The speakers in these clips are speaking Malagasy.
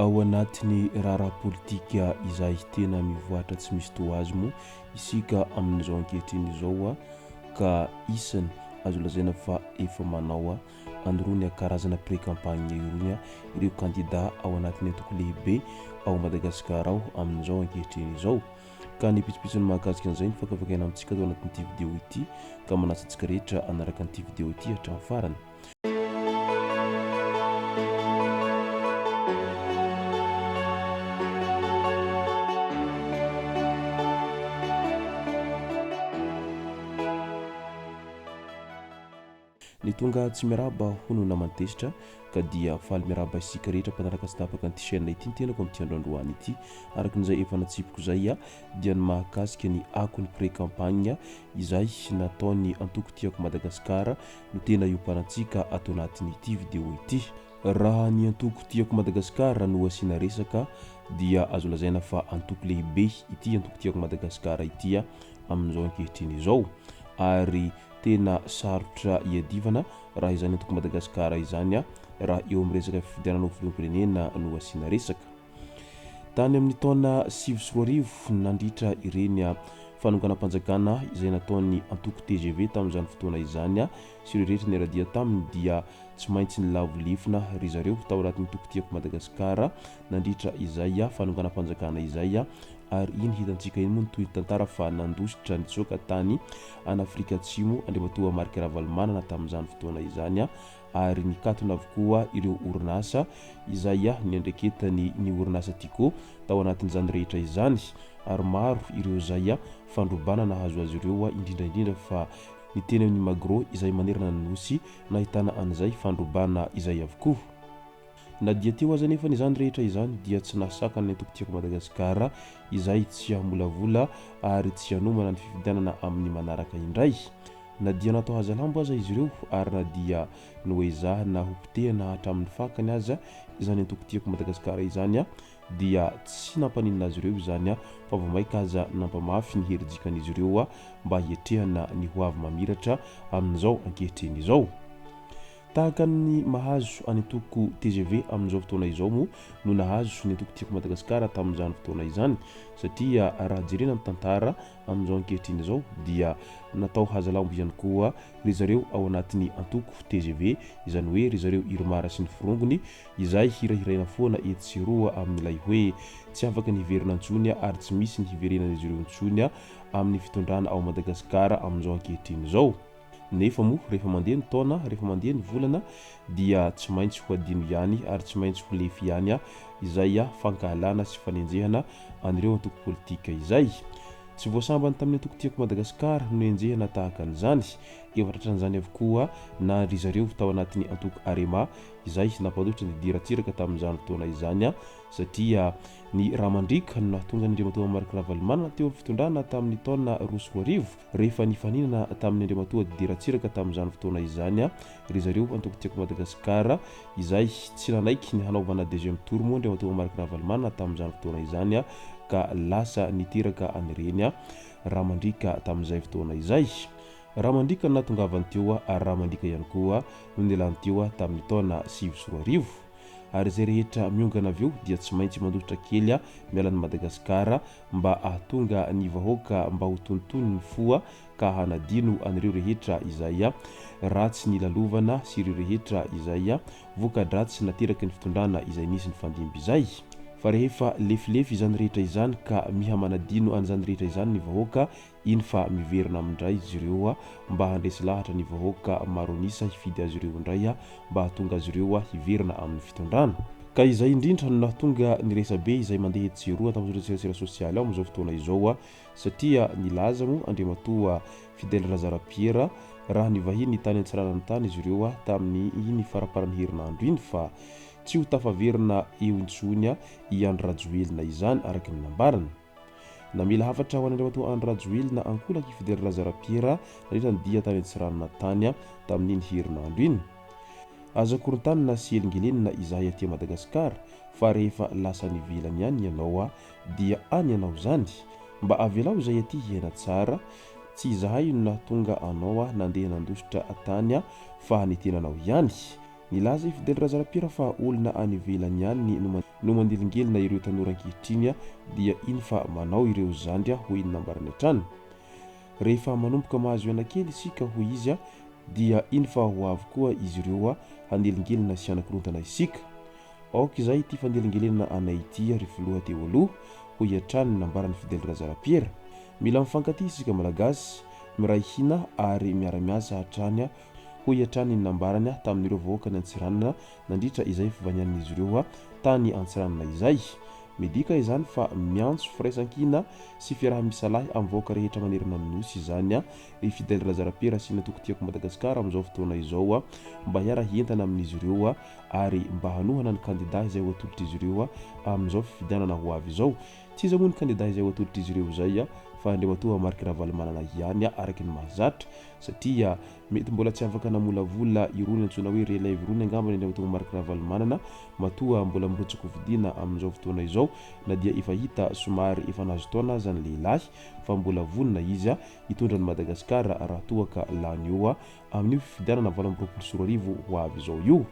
Ao anatin'ny raharaha politika izay tena mivoatra tsy misy toa azy moa isika amin'izao ankehitriny izao ka isany azo lazaina fa efa manao an'irony karazana pré-campagne irony ireo kandida ao anatin'ny antoko lehibe ao Madagasikara ao amin'izao ankehitriny izao. Ka ny pitsopitsony mahakasika an'izay no fakafakaina amintsika ato anatin'ity video ity ka manasa antsika rehetra hanaraka an'ity video ity hatramin'ny farany. Ny tonga tsy miarahaba hono naman-tezitra ka dia faly miarahaba isika rehetra mpanaraka tsy tapaka an'ity chaîne ity ny tenako amin'ity andro androany ity. Araka an'izay efa natsipiko izay dia ny mahakasika ny akon'ny pré-campagne izay nataon'ny antoko Tiako Madagasikara no tena iompanantsika ato anatin'ity vidéo ity. Raha ny antoko Tiako Madagasikara no asiana resaka dia azo lazaina fa antoko lehibe ity antoko Tiako Madagasikara ity amin'izao ankehitriny izao ary Tena sarotra iadivana raha izany antoko Madagasikara izany raha eo amin'ny resaka fifidianana ho filoham-pirenena no asiana resaka. Tany amin'ny taona 2009 nandritra ireny fanonganam-panjakana izay nataon'ny antoko tgv tamin'izany fotoana izany sy ireo rehetra niara-dia taminy dia tsy maintsy nilavo lefona ry zareo tao anatin'ny toko Tiako Madagasikara nandritra izay fanonganam-panjakana izay ary iny hitantsika iny moa ny tohin'ny tantara fa nandositra nitsoaka tany any Afrika Atsimo Andriamatoa Marc Ravalomanana tamin'izany fotoana izany ary nikatona avokoa ireo orinasa izay niandraiketany ny orinasa Tiko tao anatin'izany rehetra izany ary maro ireo izay fandrobana nahazo azy ireo indrindra indrindra fa ny teny amin'ny Magro izay manerana ny Nosy nahitana an'izay fandrobana izay avokoa. Na dia teo aza anefa izany rehetra izany dia tsy nahasakana ny antoko Tiako Madagasikara izay tsy hamolavola ary tsy hanomana ny fifidianana amin'ny manaraka indray. Na dia natao hazalambo aza izy ireo ary na dia noezahina hopotehina hatramin'ny fakany aza izany antoko Tiako Madagasikara izany dia tsy nampaninona azy ireo izany fa vao mainka aza nampamafy ny herijikan'izy ireo mba hiatrehana ny ho avy mamiratra amin'izao ankehitriny izao. Tahaka ny mahazo any antoko tgv amin'izao fotoana izao moa no nahazo ny antoko Tiako Madagasikara tamin'izany fotoana izany satria raha jerena ny tantara amin'izao ankehitriny izao dia natao hazalambo ihany koa ry zareo ao anatin'ny antoko tgv izany hoe ry zareo Irmar sy ny forongony izay hirahiraina foana etsy sy eroa amin'ilay hoe tsy afaka ny hiverina intsony ary tsy misy ny hiverenan'izy ireo intsony amin'ny fitondrana ao Madagasikara amin'izao ankehitriny izao. Nefa moa rehefa mandeha ny taona, rehefa mandeha ny volana dia tsy maintsy ho adino ihany ary tsy maintsy ho lefy ihany izay fankahalana sy fanenjehana an'ireo antoko politika izay. Tsy vao sambany tamin'ny antoko Tiako Madagasikara no nenjehina tahaka an'izany. Efa tratran'izany avokoa na ry zareo tao anatin'ny antoko Arema izay nampandositra ny Didier Ratsiraka tamin'izany fotoana izany satria ny rà mandriaka no nahatonga an'Andriamatoa Marc Ravalomanana teo amin'ny fitondrana tamin'ny taona 2002 rehefa nifaninana tamin'ny Andriamatoa Didier Ratsiraka tamin'izany fotoana izany ry zareo antoko Tiako Madagasikara izay tsy nanaiky ny hanaovana deuxième tour moa Andriamatoa Marc Ravalomanana tamin'izany fotoana izany ka lasa niteraka an'ireny rà mandriaka tamin'izay fotoana izay. Rà mandriaka no nahatongavany teo ary rà mandriaka ihany koa no nialany teo tamin'ny taona 2009. Ary izay rehetra miongana avy eo dia tsy maintsy mandositra kely miala an'i Madagasikara mba hahatonga ny vahoaka mba ho tonitony ny fo ka hanadino an'ireo rehetra izay ratsy nilalovana sy ireo rehetra izay voka-dratsy nateraky ny fitondrana izay nisy nifandimby izay. Fa rehefa lefilefy izany rehetra izany ka miha manadino an'izany rehetra izany ny vahoaka Iny fa miverina amindray izy ireo mba handresy lahatra ny vahoaka maro an'isa hifidy azy ireo indray mba hahatonga azy ireo hiverina amin'ny fitondrana. Ka izay indrindra no nahatonga ny resabe izay mandeha etsy sy eroa an-tambajotran-tserasera sosialy ao amin'izao fotoana izao satria nilaza moa Andriamatoa Fidèle Razarapiera raha nivahiny tany Antsiranana tany izy ireo tamin'ny iny faramparan'ny herinandro iny fa tsy ho tafaverina eo intsony i Andry Rajoelina izany araka ny nambarany. Namela hafatra ho an'Andriamatoa Andry Rajoelina ankolaka i Fidèle Razarapiera nandritra ny dia tany Antsiranana tany tamin'iny herinandro iny. Aza korontanina sy helingelenina izahay aty Madagasikara fa rehefa lasa any ivelany any ianao dia any ianao izany. Mba avelao izay aty hiaina tsara, tsy izahay no nahatonga anao nandeha nandositra tany fa ny tenanao ihany. Nilaza i Fidèle Razarapiera fa olona any ivelany ihany no no manelingelina ireo tanora ankehitriny dia iny fa manao ireo zandry hoy ny nambarany hatrany. Rehefa manomboka mahazo aina kely isika hoy izy dia iny fa ho avy koa izy ireo hanelingelina sy hanakorontana isika. Aoka izay ity fanelingelenana anay ity ry filoha teo aloha hoy hatrany ny nambaran'i Fidèle Razarapiera. Mila mifankatia isika Malagasy, miray hina ary miara-miasa hatrany hoy hatrany ny nambarany tamin'ireo vahoakan'i Antsiranana nandritra izay fivanian'izy ireo tany Antsiranana izay. Midika izany fa miantso firaisankina sy fiaraha-misalahy amin'ny vahoaka rehetra manerana ny Nosy izany i Fidèle Razarapiera sy ny antoko Tiako Madagasikara amin'izao fotoana izao mba hiara-hientana amin'izy ireo ary mba hanohana ny kandida izay ho atolotr'izy ireo amin'izao fifidianana ho avy izao. Tsy iza moa ny kandida izay ho atolotr'izy ireo izay fa Andriamatoa Marc Ravalomanana ihany araka ny mahazatra satria mety mbola tsy afaka namolavola irony antsoina hoe relève irony angamba ny Andriamatoa Marc Ravalomanana matoa mbola mirotsa-kofidina amin'izao fotoana izao na dia efa hita somary efa nahazo taona aza ny lehilahy fa mbola vonona izy hitondra an'i Madagasikara raha toa ka lany eo amin'io fifidianana 2028 ho avy izao io.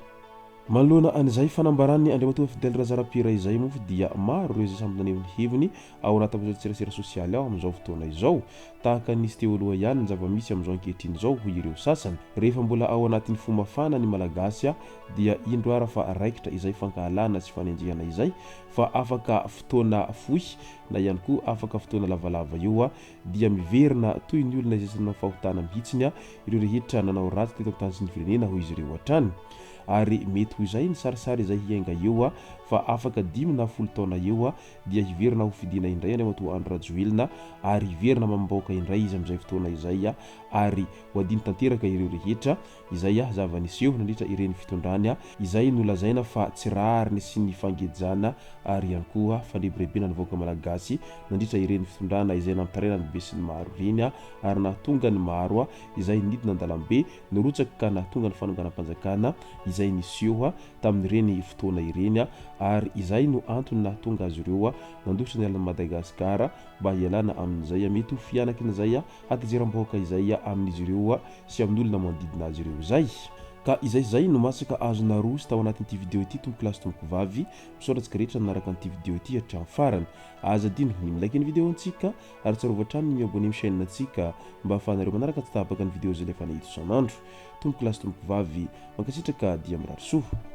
Manoloana an'izay fanambaran'ny Andriamatoa Fidèle Razarapiera izay moa dia maro ireo izay samy naneho ny heviny ao anaty tambajotran-tserasera sosialy ao amin'izao fotoana izao. Tahaka ny nisy teo aloha ihany ny zava-misy amin'izao ankehitriny izao hoy ireo sasany. Rehefa mbola ao anatin'ny fo mafana ny Malagasy dia indro ara fa raikitra izay fankahalana sy fanenjehana izay fa afaka fotoana fohy na ihany koa afaka fotoana lavalava eo dia miverina toy ny olona izay tsy nanao fahotana mihitsiny ireo rehetra nanao ratsy teto amin'ny tany sy ny firenena hoy izy ireo hatrany. Ary mety ho izay ny sarisary izay hiainga eo fa afaka dimy na folo taona eo dia hiverina ho fidiana indray Andriamatoa Andry Rajoelina ary hiverina amam-bahoaka indray izy amin'izay fotoana izay ary ho adino tanteraka ireo rehetra izay zava-niseho nandritra ireny fitondrany izay nolazaina fa tsy rariny sy ny fangejana ary ihany koa fandrebirebena ny vahoaka Malagasy nandritra ireny fitondrana izay nampitaraina ny besinimaro ireny ary nahatonga ny maro izay nidina an-dalambe nirotsaka ka nahatonga ny fanonganam-panjakana izay niseho tamin'ireny fotoana ireny ary izay no antony nahatonga azy ireo nandositra ny alan'i Madagasikara mba hialana amin'izay mety ho fihanakin'izay hatezeram-bahoaka izay amin'izy ireo sy amin'ny olona manodidina azy ireo izay. Ka izay izay no masaka azo naroso tao anatin'ity video ity tompokolahy sy tompokovavy, misaotra antsika rehetra nanaraka an'ity video ity hatramin'ny farany. Aza adino ny mi-like ny video antsika ary tsarovy hatrany ny mi-abonner amin'ny chaîne antsika mba ahafahanareo manaraka tsy tapaka ny video izay alefanay eto isan'andro. Tompokolahy sy tompokovavy, mankasitraka dia mirary soa.